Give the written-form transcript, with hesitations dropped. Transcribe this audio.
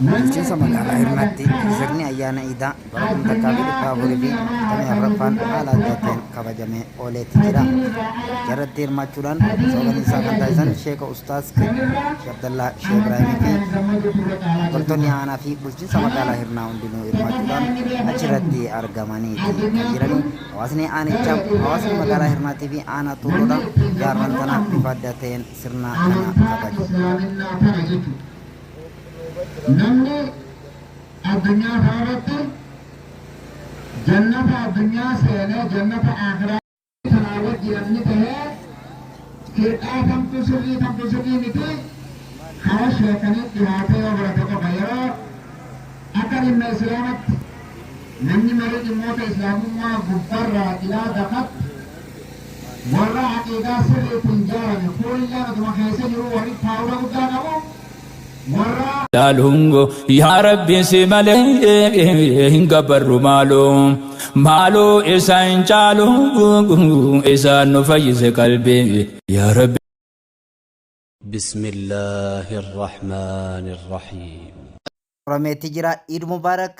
Bulchiinsa magaalaa Hirnaatti sirni ayyaana Iidaa bara 1444ffaan haala adda ta'een kabajamee ooleeti jira. Irratti hirmaachuudhaan sooganisaa kan taasisan Sheeka Ustaaz Sheekh Abdallaa Sheekh Ibraahimii fi hoggantoonni aanaa fi bulchiinsa magaalaa Hirnaa hundinuu hirmaachuudhaan achirratti argamaniiti kan jirani. Hawaasni aanichaa, hawaasni magaalaa Hirnaatii fi aanaa Tuulloodha jaarran tana bifa adda ta'een sirna kana kabaju. Namni addunyaa kanarratti jannata addunyaa seenee jannata akhiraa tanaa wajji namni tahee firqaa kamtu sirrii kamtu sirrii miti kara sheekanii dhihaatee yoo barate qofa. Yeroo akka dhimma islaamatti manni marii dhimmoota islaamummaa gubbarraa ilaa dakatti warra aqiidaa sirriitiin jaarame kuunilleen otuma keessa jiru warri paawura guddaa qabu warra Laalungo yaa Rabbi si malee hin gabbarru, maaloo maaloo isa hin caalu, isaan nu fayyise qalbii yaa Rabbi. بسم الله الرحمن الرحيم. Xumurameetti jira. Iid Mubaarak.